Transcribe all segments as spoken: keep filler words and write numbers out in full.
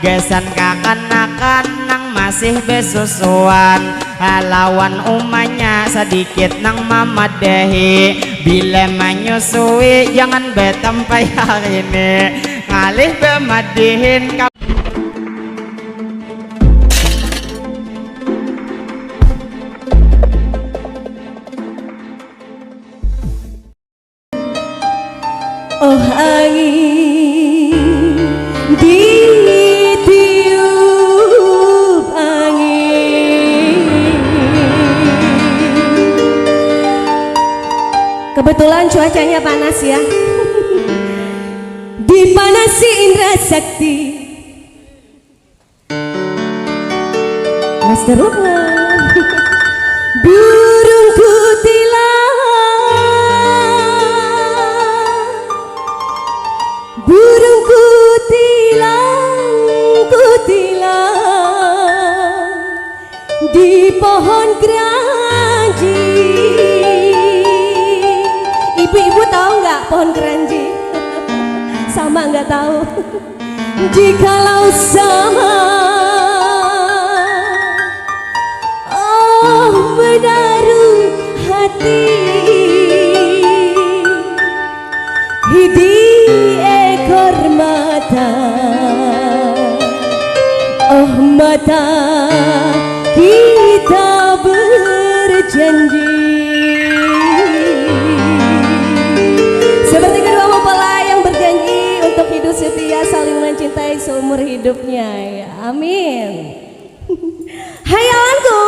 Gasan kakanakan nang masih besusuan lawan umanya, sadikit nang mamadahi bila manyusui, jangan batampai hari ini, ngalih bamadihin ka. Oh angin, ditiup angin. Kebetulan cuacanya panas ya. Dipanasi indra sakti. Master Lukman. Burung kutilang, burung kutilang, kutilang di pohon keranji. Ibu-ibu tahu nggak pohon keranji? Sama nggak tahu. Jikalau sama, oh menaruh hati di ekor mata, oh mata kita berjanji. Seperti kedua mempelai yang berjanji untuk hidup setia saling mencintai seumur hidupnya. Ya, amin. Hayalanku.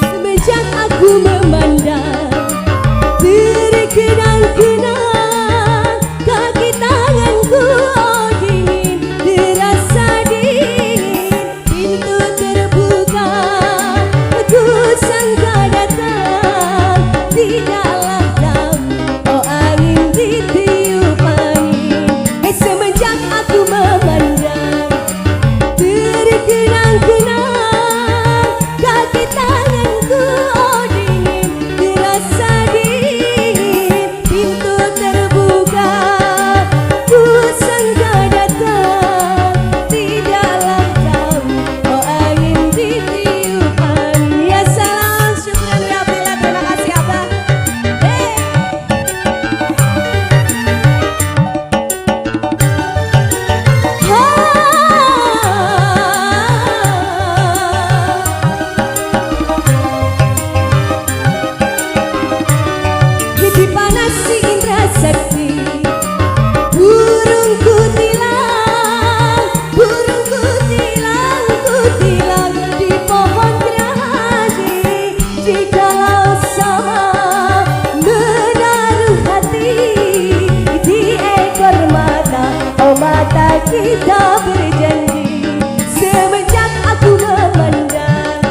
Semenjak aku memandang, terkenang-kenang kaki tanganku, oh dingin, terasa dingin. Pintu terbuka, ku sangka datang, tidaklah tahu, oh angin ditiup angin. Eh, semenjak aku memandang, terkenang-kenang kaki tanganku, oh dingin, terasa dingin. Pintu terbuka, ku sangka datang, tidaklah tahu, oh angin ditiup angin. Ya salam, syukran ya Abdillah, terima kasih Abah. Hei. Dipanasi indra sakti, burung kutilang, burung kutilang, kutilang di pohon keranji. Jikalau sama menaruh hati di ekor mata, oh mata kita berjanji. Semenjak aku memandang,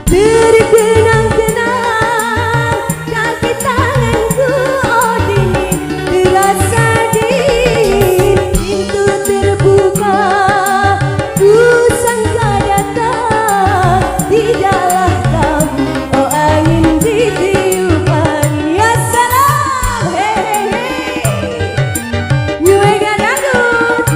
terkenang-kenang kaki tanganku, oh dingin, terasa dingin. Pintu terbuka, ku sangka datang, tidaklah tahu, oh angin ditiup angin. Ya salam, hei, hei, hei. Nyuega dangdut.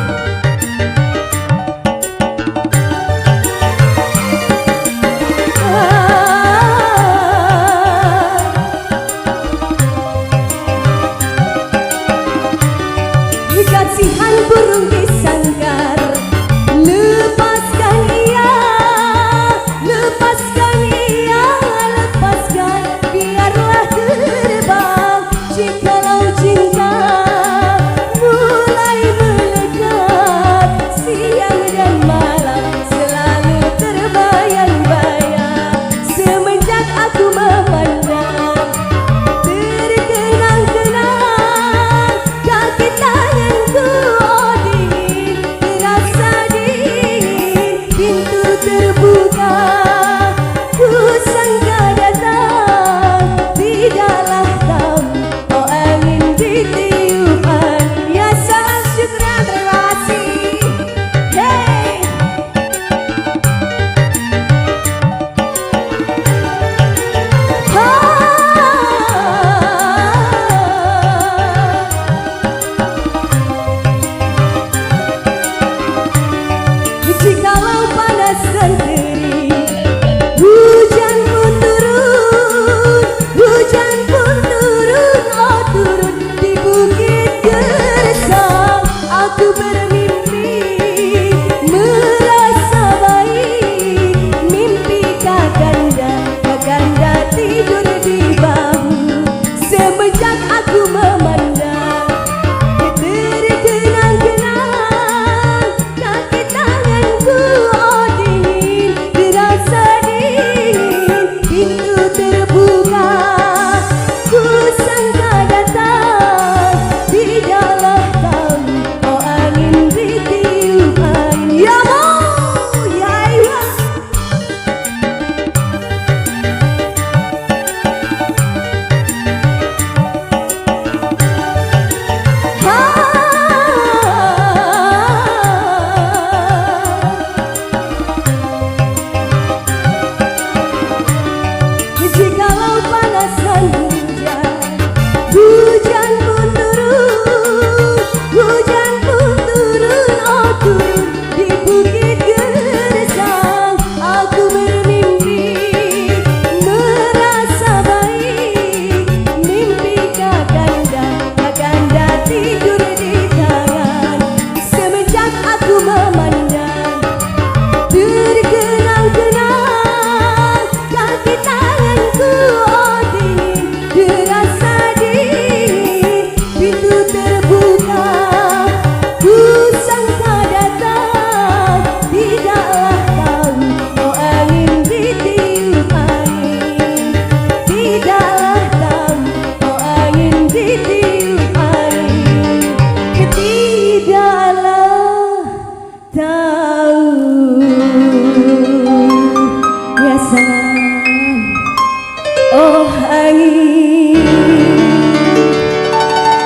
Oh, angin,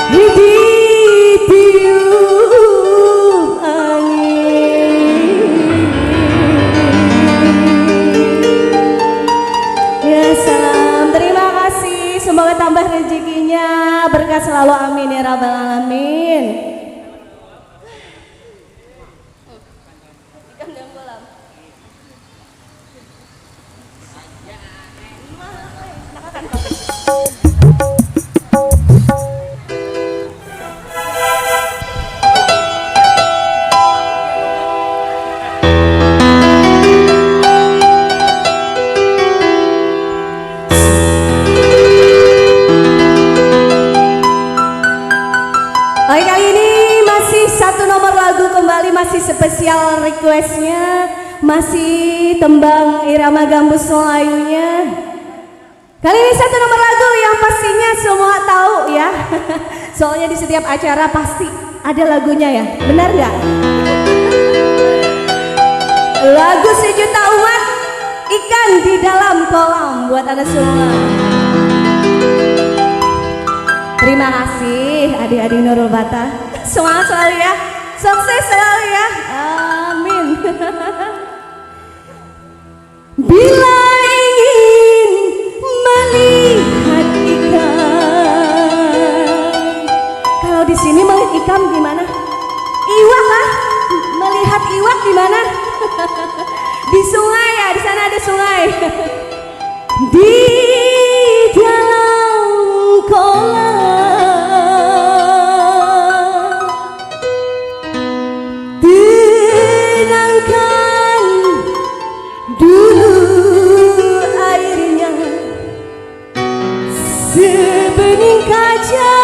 ditiup angin. Ya, salam. Terima kasih. Semoga tambah rezekinya, berkah selalu. Amin ya rabbal alamin. Oke, kali ini masih satu nomor lagu kembali, masih spesial requestnya, masih tembang irama gambus Melayunya. Kali ini satu nomor lagu yang pastinya semua tahu ya. Soalnya di setiap acara pasti ada lagunya ya. Benar nggak? Lagu sejuta umat, ikan di dalam kolam buat Anda semua. Terima kasih adik-adik Nurul Bata. Semangat selalu ya. Sukses selalu ya. Amin. Bila ingin melihat ikan. Kalau di sini melihat ikan gimana? Iwak kah? Melihat iwak gimana? Di sungai ya, di sana ada sungai. Di dalam kolam. Tenangkan dulu airnya sebening kaca.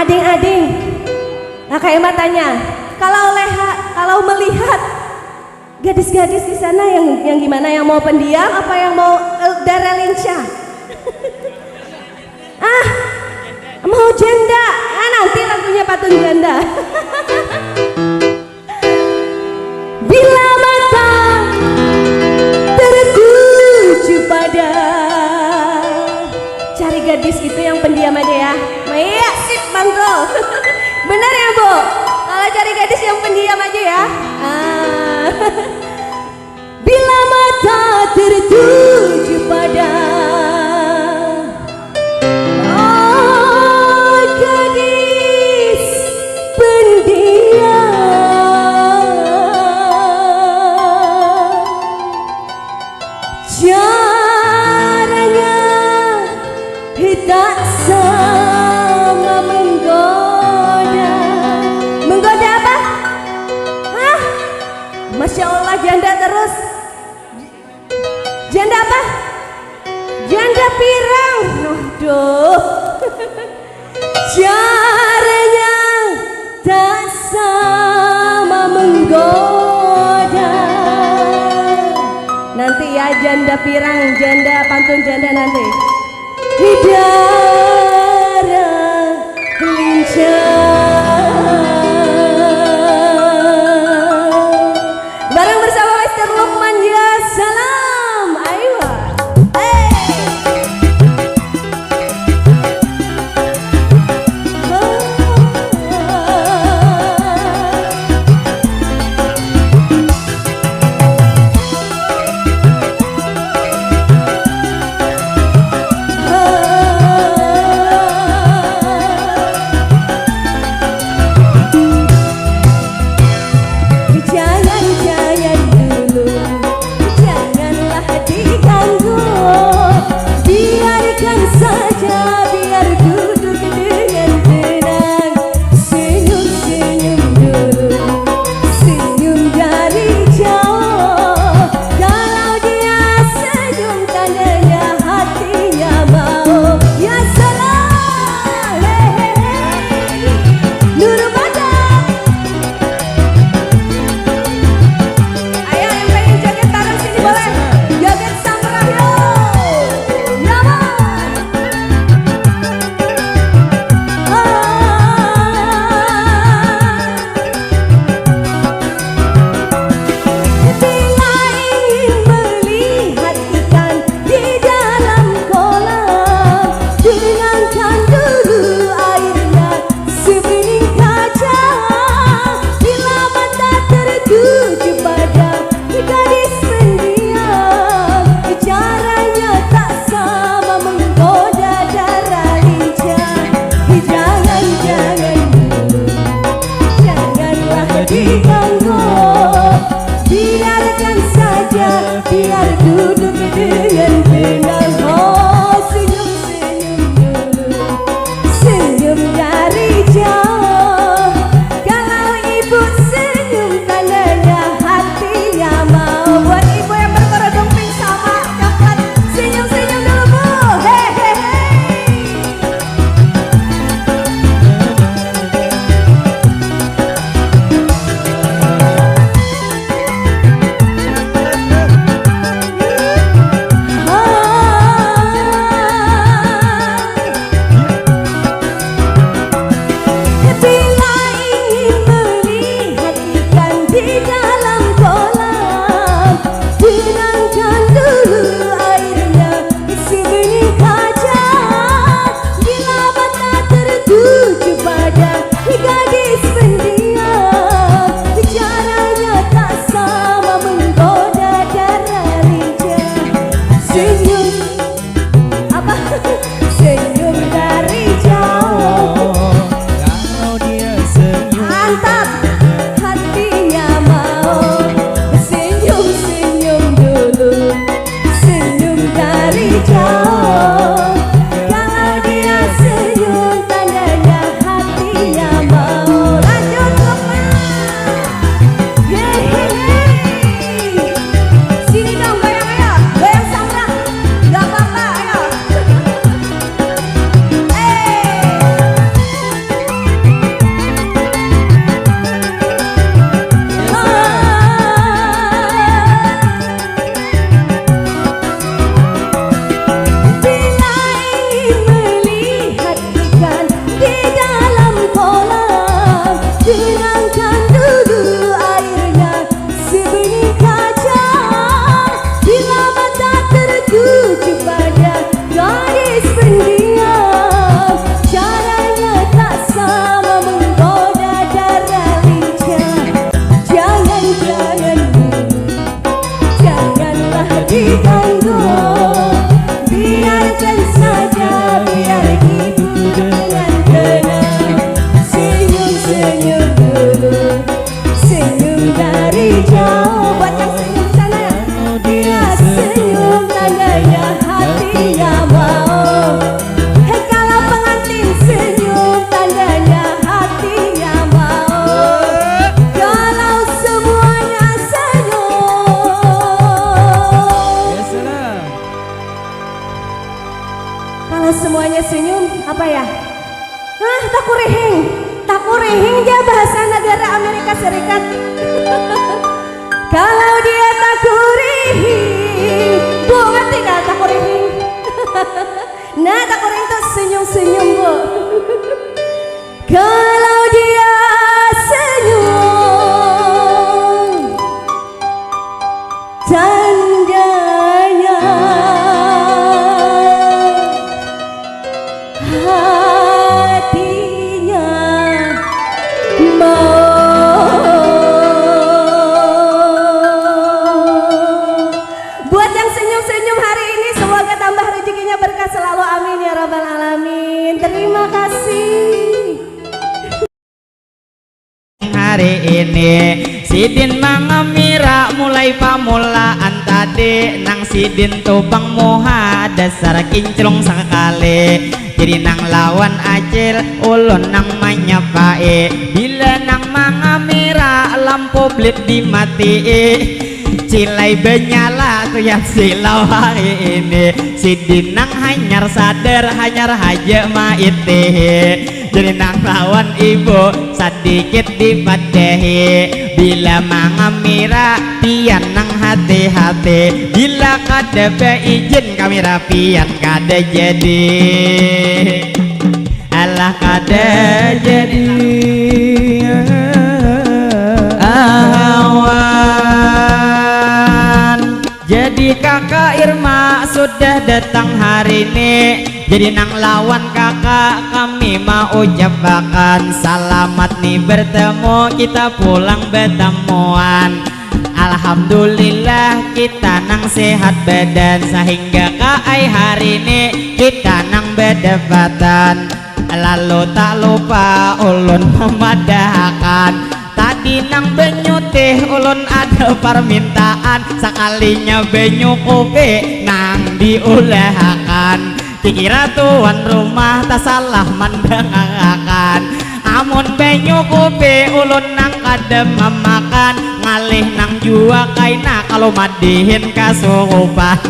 Ading-ading, nah kayak matanya. Kalau leha, kalau melihat gadis-gadis di sana yang yang gimana, yang mau pendiam apa yang mau eh, dara lincah? Ah, mau janda. Ah, nanti lagunya patun janda. Bila mata tertuju pada cari gadis itu yang pendiam aja ya. Iya, sip, mantul. Benar ya, Bu? Kalau cari gadis yang pendiam aja ya. Ah. Bila mata tertuju pada, oh, gadis pendiam, caranya tak sama menggoda. Menggoda apa? Hah? Masya Allah, janda terus. Janda apa? Janda pirang. Aduh. Caranya tak sama menggoda. Nanti ya, janda pirang, janda pantun janda nanti. Hidara lincah. Bareng bersama Mister Lukman ya, salam Aiwa. Hey. Dengan tenang, oh, senyum-senyum dulu. Senyum dari jauh. Kalau ibu senyum, tandanya hatinya mau. Buat ibu yang berkerudung pink sama coklat, senyum-senyum dulu, Bu. Hehehe. Bila ingin melihat ikan di dalam kolam, tenangkan dulu airnya sebening saja. Bila mata tertuju pada gadis pendiam, caranya tak sama menggoda darah lincah. Senyum, apa? Senyum dari jauh. Kalau dia senyum, mantap. Hatinya mau. Senyum-senyum dulu. Senyum dari jauh. Kalau dia senyum, tandanya hatinya mau. Lanjut, Lukman. Yeay. Sini dong, goyang, ayo. Goyang samrah. Nggak apa-apa, ayo. Eh. Bila ingin melihat ikan di dalam kolam, tenangkan dulu airnya sebening saja. Bila mata tertuju pada gadis pendiam, caranya tak sama menggoda darah lincah. Jangan-jangan dulu, janganlah diganggu. Biarkan saja, biar hidup dengan tenang. Senyum-senyum dulu, senyum dari jauh. Buat yang senyum sana. Dia senyum, tandanya hatinya mau. Hei, kalau pengantin senyum, tandanya hatinya mau. Kalau semuanya senyum. Ya, salam. Kalau semuanya senyum, apa ya? Hah, takurihing. Takurihing ja bahasa negara Amerika Serikat. Kalau dia takurihing, Bu, ngerti dah takurihing? Nah, takurihing tuh senyum-senyum, Bu. Kalau dia senyum, tandanya hatinya mau. Buat yang senyum-senyum hari ini, semoga tambah rezekinya berkah selalu. Amin ya rabbal alamin. Terima kasih. Hari ini sidin mangamira mulai pamulaan tadi, nang sidin tu pang muha dasar kinclung sakali. Jadi nang lawan acil, ulun nang manyapai. Bila nang mangamira, lampu blip dimatii. Cilai banyala tu ya silau hari ini. Sidin nang hanyar sadar, hanyar haja maitihi. Jadi nang lawan ibu sadikit dipadahi. Bila mangamira, pian nang hati-hati. Bila kada baizin kamira, pian kada jadi. Alah, kada jadi. Awan. Jadi kakak Irma sudah datang hari ini. Jadi nang lawan kakak kami maucapakan salamat nih bertemu, kita pulang batamuan. Alhamdulillah kita nang sehat badan, sahingga ka ai hari ini kita nang badapatan. Lalu tak lupa ulun mamadahakan, tadi nang banyutih ulun Ada parmintaan sakalinya banyu kopi nang diulahakan. Kikira tuan rumah tasalah mandangakan. Amun banyu kopi ulun nang kada mamakan, ngalih nang jua kaina kalau madihin kasurupan.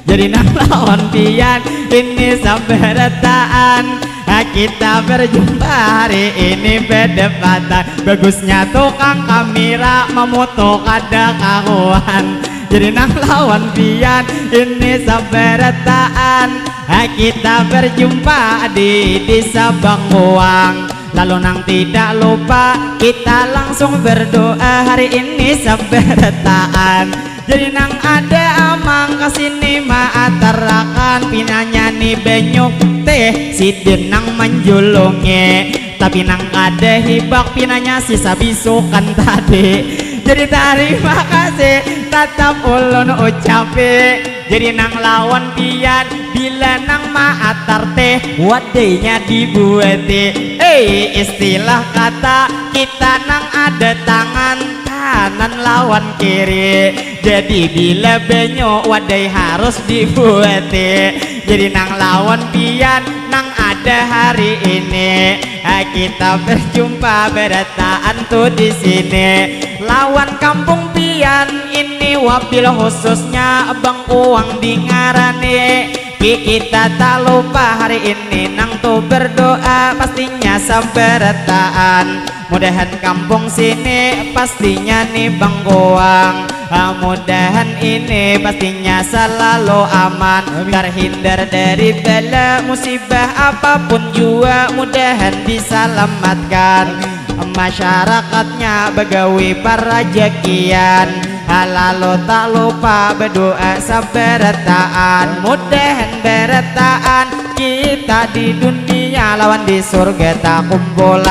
Jadi nang lawan pian ini sabarataan. Nah, kita berjumpa hari ini berdepatan. Bagusnya tukang kamera memoto kada karuan. Jadi nang lawan pian ini sabarataan. Nah, kita berjumpa di desa Bangkuang. Lalu nang tidak lupa kita langsung berdoa hari ini sabarataan. Jadi nang ada amang kasini maatarakan pinanya ni benyuk teh sidin nang manjulungi. Tapi nang kada hibak pinanya sisa bisukan tadi. Jadi tarima kasih tatap ulun ucapi. Jadi nang lawan pian bila nang maatar teh wadainya dibuati. Eh, istilah kata kita nang ada tangan kanan lawan kiri. Jadi bila benyo wadai harus dibuati. Jadi nang lawan pian nang ada hari ini. Ah, kita berjumpa berataan tu di sini. Lawan kampung pian ini wabil khususnya Bangkuang dingarani. Ki-, kita tak lupa hari ini nang tu berdoa pastinya sabarataan. Mudahan kampung sini pastinya ni Bangkuang. Ah, mudahan ini pastinya selalu aman. Amin. Terhindar dari bala musibah apapun jua mudahan diselamatkan. Amin. Masyarakatnya bagawi parajakian. Lalu tak lupa berdoa sabarataan. Mudahan barataan kita di dunia lawan di surga takumpulan.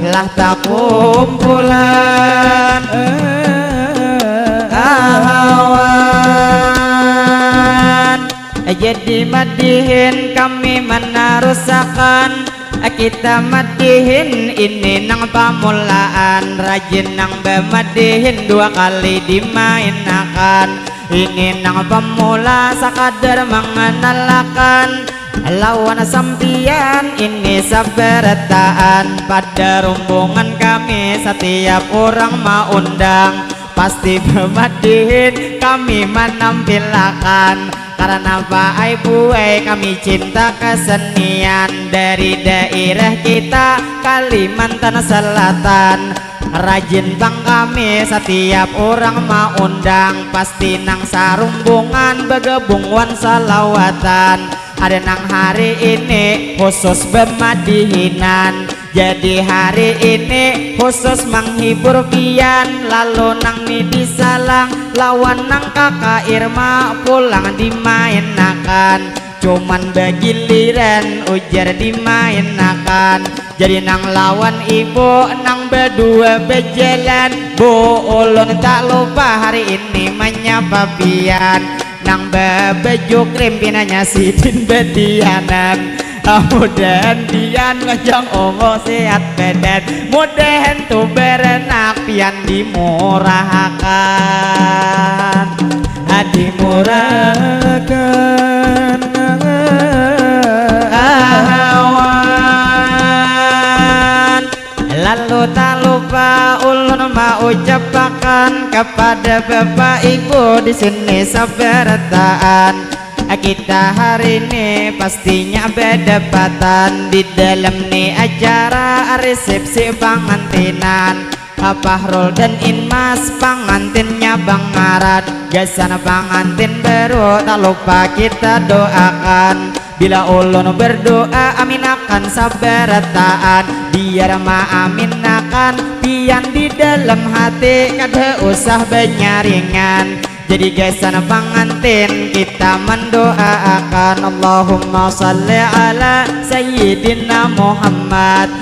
Lah takumpulan. Ahawan. Jadi madihin kami menarusakan. Kita madihin ini nang pamulaan. Rajin nang bamadihin dua kali dimainakan. Ini nang pamula sakadar manganalakan. Lawan sampiyan ini sabarataan. Pada rumbungan kami satiap urang maundang. Pasti bamadihin kami manampilakan. Karana apa ai buai kami cinta kesenian. Dari dairah kita Kalimantan Selatan. Rajin pang kami satiap urang maundang. Pasti nang sarumbungan bagabung wan salawatan. Ada nang hari ini khusus bamadihinan. Jadi hari ini khusus manghibur pian. Lalu nang ni disalang lawan nang kaka Irma pulang dimainakan. Cuman bagiliran ujar dimainakan. Jadi nang lawan ibu nang badua bajalan. Bu, ulun tak lupa hari ini manyapa pian. Nang babaju krim pinanya sidin batianan. Mudahan pian panjang umur sehat badan. Mudahan tu baranak pian dimurahakan. Ah, dimurahakan. Ahawan. Lalu tak lupa ulun maucapakan kepada Bapak Ibu di sini sabarataan. Kita hari ini pastinya badapatan di dalam ni acara resepsi pangantinan. Fahrul dan Inmas pangantinnya Bang Marat. Gasan pangantin baru tak lupa kita doakan. Bila ulun berdoa aminakan sabarataan. Biar maaminakan pian di dalam hati kada usah banyaringan. Jadi gasan pangantin kita mendoaakan. Allahumma salli ala Sayyidina Muhammad.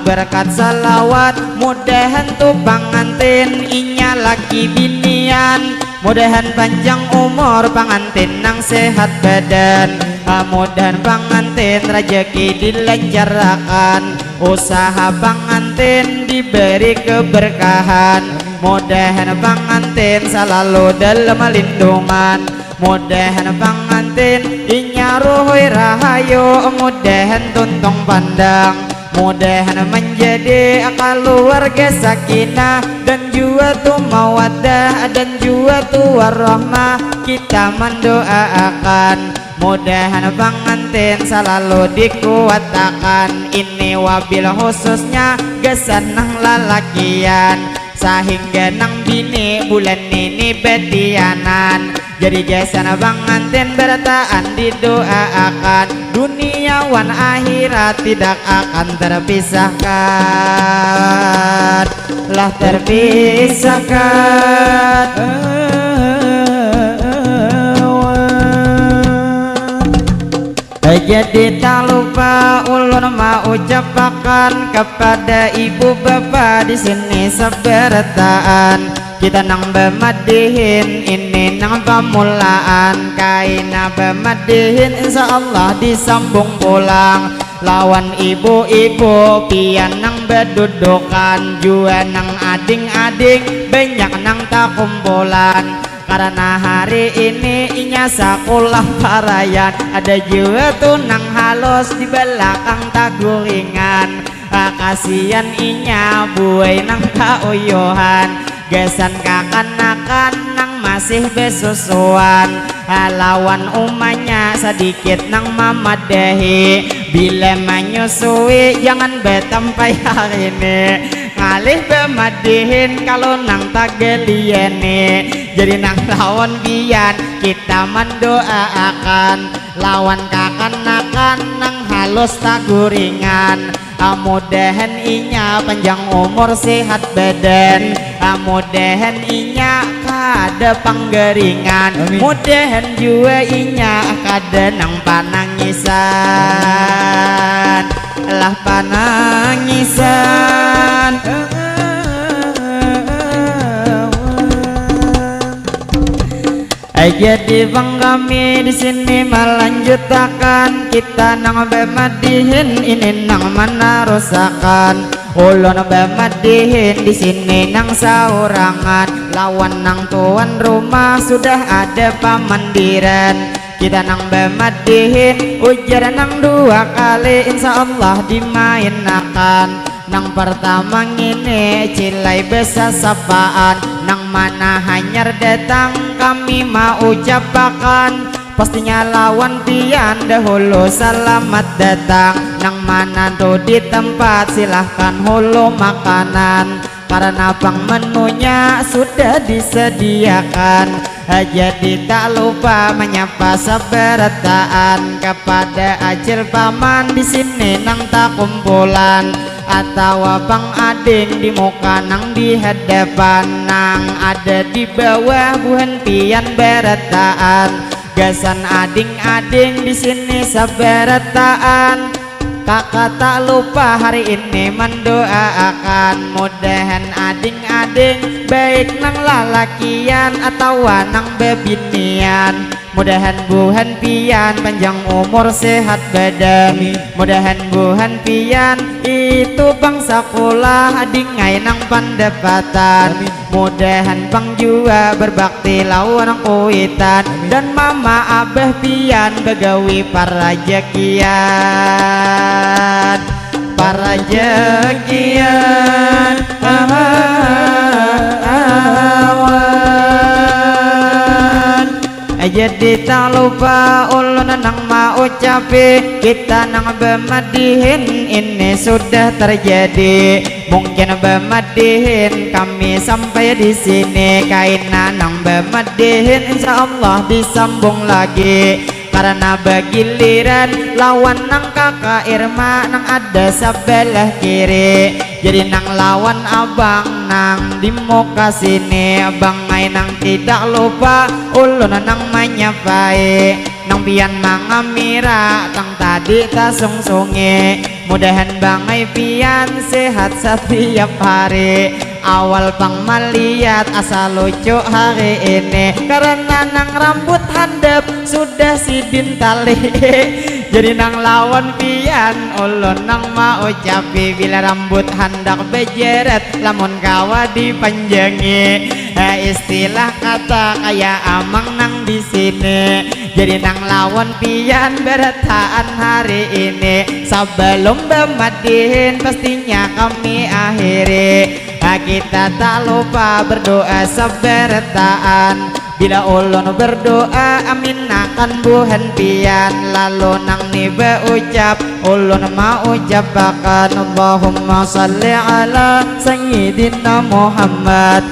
Berkat salawat mudahan tu pangantin inya laki binian. Mudahan panjang umur pangantin nang sehat badan. Mudahan pangantin rajaki dilanjarakan. Usaha pangantin Tin diberi keberkahan. Mudahan pangantin salalu dalam lindungan. Mudahan pangantin inya ruhui rahayu. Mudahan tuntung pandang. Mudahan menjadi keluarga sakinah dan jua tu mawaddah dan jua tu warahmah. Kita mendoaakan mudahan pangantin salalu dikuatakan. Ini wabil khususnya gasan nang lalakian sahingga nang bini bulan ini betianan. Jadi gasan pangantin berataan didoaakan dunia wan akhirat tidak akan terpisahkan. Lah terpisahkan. Jadi tak lupa ulun maucapakan kepada ibu bapa di sini seberataan. Kita nang bemadihin ini nang pamulaan, kaina bemadihin insya Allah disambung pulang lawan ibu-ibu pian nang bedudukan jua nang ading-ading banyak nang takumpulan. Karena hari ini inya sakulah parayan ada jua tu nang halus di belakang taguringan. Ah, kasian inya buai nang kauyuhan gasan kakanakan nang masih besusuan. Ah, lawan umanya sadikit nang mamadahi bila manyusui jangan betampai hari ini. Ngalih bemadihin kalau nang tagaliani. Jadi nang lawan bian kita mandoaakan lawan kakanakan nang halus taguringan. Amudahan inya panjang umur sehat badan. Amudahan inya kada panggaringan. Amin. Mudahan jua inya kada nang panangisan. Lah panangisan. Jadi bang kami di sini melanjutakan kita nang bemadihin ini nang menarusakan. Ulun bemadihin di sini nang saurangan lawan nang tuan rumah sudah ada pamandiran. Kita nang bemadihin ujar nang dua kali insya Allah dimainakan. Nang pertama ngini cilai besasapaan nang mana hanyar datang kami maucapakan. Pastinya lawan pian dahulu salamat datang. Nang manantu di tempat silahkan hulu makanan. Karena pang menunya sudah disediakan. Jadi tak lupa menyapa seberataan kepada acil paman di sini nang takumpulan atawa pang ading di muka nang di hadapan nang ada di bawah buhan pian berataan. Gasan ading-ading di sini sabarataan. Kakak tak lupa hari ini mendoaakan mudahan ading-ading baik nang lalakian atawa nang bebinian. Mudahan buhan pian panjang umur sehat badan. Amin. Mudahan buhan pian itu bangsa kulah adingai nang pandapatan. Amin. Mudahan pang jua berbakti lawan kuitan. Amin. Dan mama abah pian bagawi parajakian. Parajakian. Awan. Jadi tak lupa ulun nang maucapi kita nang bemadihin ini sudah terjadi. Mungkin bemadihin kami sampai di sini kaina nang bemadihin insya Allah disambung lagi. Karena bagiliran lawan nang kakak Irma nang ada sebelah kiri. Jadi nang lawan abang nang di muka sini abang ai nang tidak lupa ulun nang menyapai. Nang pian mangamira kang tadi tasungsungi. Mudahan bangai pian sehat setiap hari. Awal pang maliat asa lucu hari ini karena nang rambut handap sudah sidin tali. Jadi nang lawan pian ulun nang maucapi, bila rambut handak bejeret lamun kawa dipanjangi. Eh, istilah kata kaya amang nang di sini. Jadi nang lawan pian berataan hari ini. Sabalum bamadihin pastinya kami akhiri. Ah, kita tak lupa berdoa sabarataan. Bila ulun berdoa, aminakan buhan pian. Lalu nang ni baucap, ulun maucapakan, Allahumma salli ala Sayyidina Muhammad.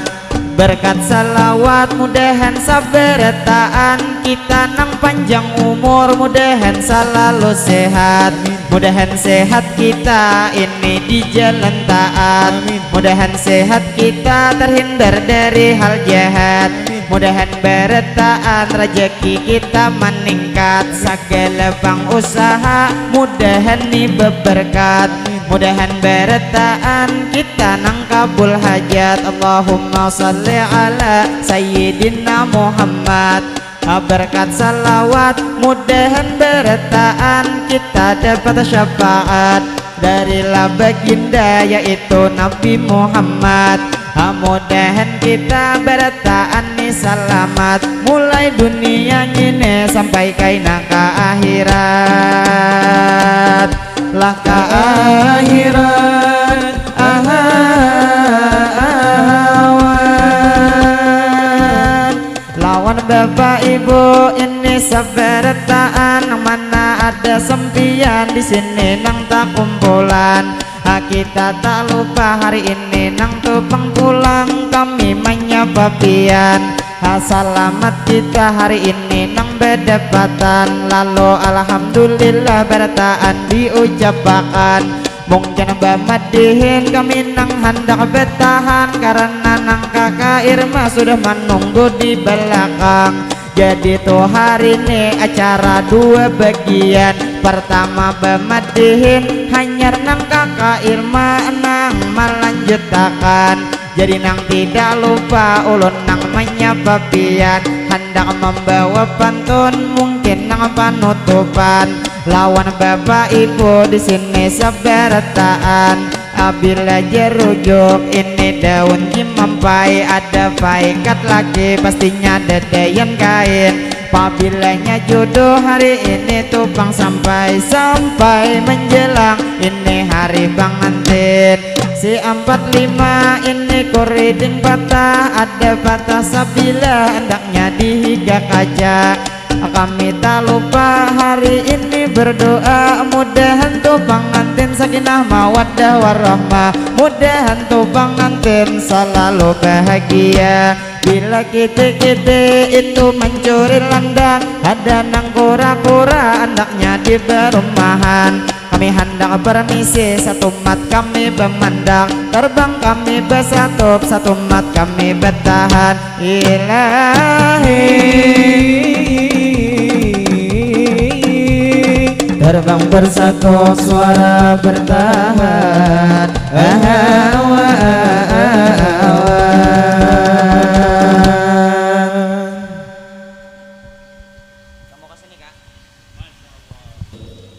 Berkat salawat mudahan sabarataan kita nang panjang umur, mudahan salalu sehat. Mudahan sehat kita ini di jalan taat. Mudahan sehat kita terhindar dari hal jahat. Mudahan barataan rejeki kita meningkat, sagala pangusaha mudahan ni beberkat. Mudahan barataan kita nang kabul hajat. Allahumma salli ala Sayyidina Muhammad. Berkat salawat mudahan barataan kita dapat syafaat dari la baginda, yaitu Nabi Muhammad. Mudahan kita barataan ni salamat mulai dunia ngini sampai kaina ka akhirat. Lah ka akhirat, aha, awan. Lawan bapak ibu ini sabarataan, nang mana ada sampiyan di sini nang takumpulan. Ha, kita tak lupa hari ini nang tupang pulang kami menyapa pian. Ha, salamat kita hari ini nang badapatan, lalu alhamdulillah barataan diucapakan. Mungkin bamadihin kami nang handak batahan, karena nang kaka Irma sudah manunggu di balakang. Jadi tu hari ni acara dua bagian. Pertama bamadihin hanyar nang kaka Irma nang malanjutakan. Jadi nang tidak lupa ulun nang manyapa pian, handak mambawa pantun mungkin nang panutupan. Lawan bapak ibu di sini sabarataan. Abila jerujuk ini daun cimampai, ada paikat lagi pastinya dadayan kain. Pabilanya jodoh hari ini tupang sampai, sampai menjelang ini hari pangantin. Si ampat lima ini kuriding patah, ada patah sabilah andaknya di higa kaca. Kami tak lupa hari ini berdoa, mudahan tu pangantin sakinah mawaddah warahmah, mudahan tu pangantin selalu bahagia. Bila kiti-kiti itu mencuri landak, ada nang kura-kura andaknya di perumahan. Kami handak permisi, satumat kami bamandang, terbang kami basatup, satumat kami batahan. Ilahi, terbang bersatup, suara bertahan. Ahawa, ahawa.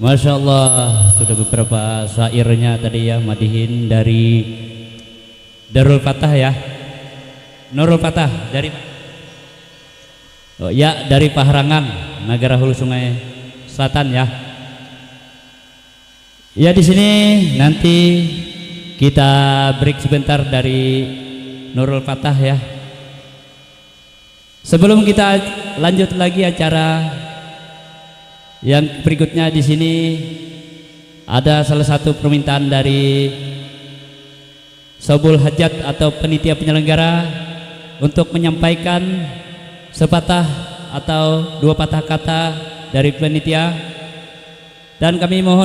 Masya Allah, sudah beberapa syairnya tadi ya, madihin dari Darul Fatah ya. Nurul Fatah dari, oh ya, dari Paharangan, Negara Hulu Sungai Selatan ya. Ya, di sini nanti kita break sebentar dari Nurul Fatah ya. Sebelum kita lanjut lagi acara yang berikutnya, di sini ada salah satu permintaan dari Sobul Hajat atau penitia penyelenggara untuk menyampaikan sepatah atau dua patah kata dari penitia, dan kami mohon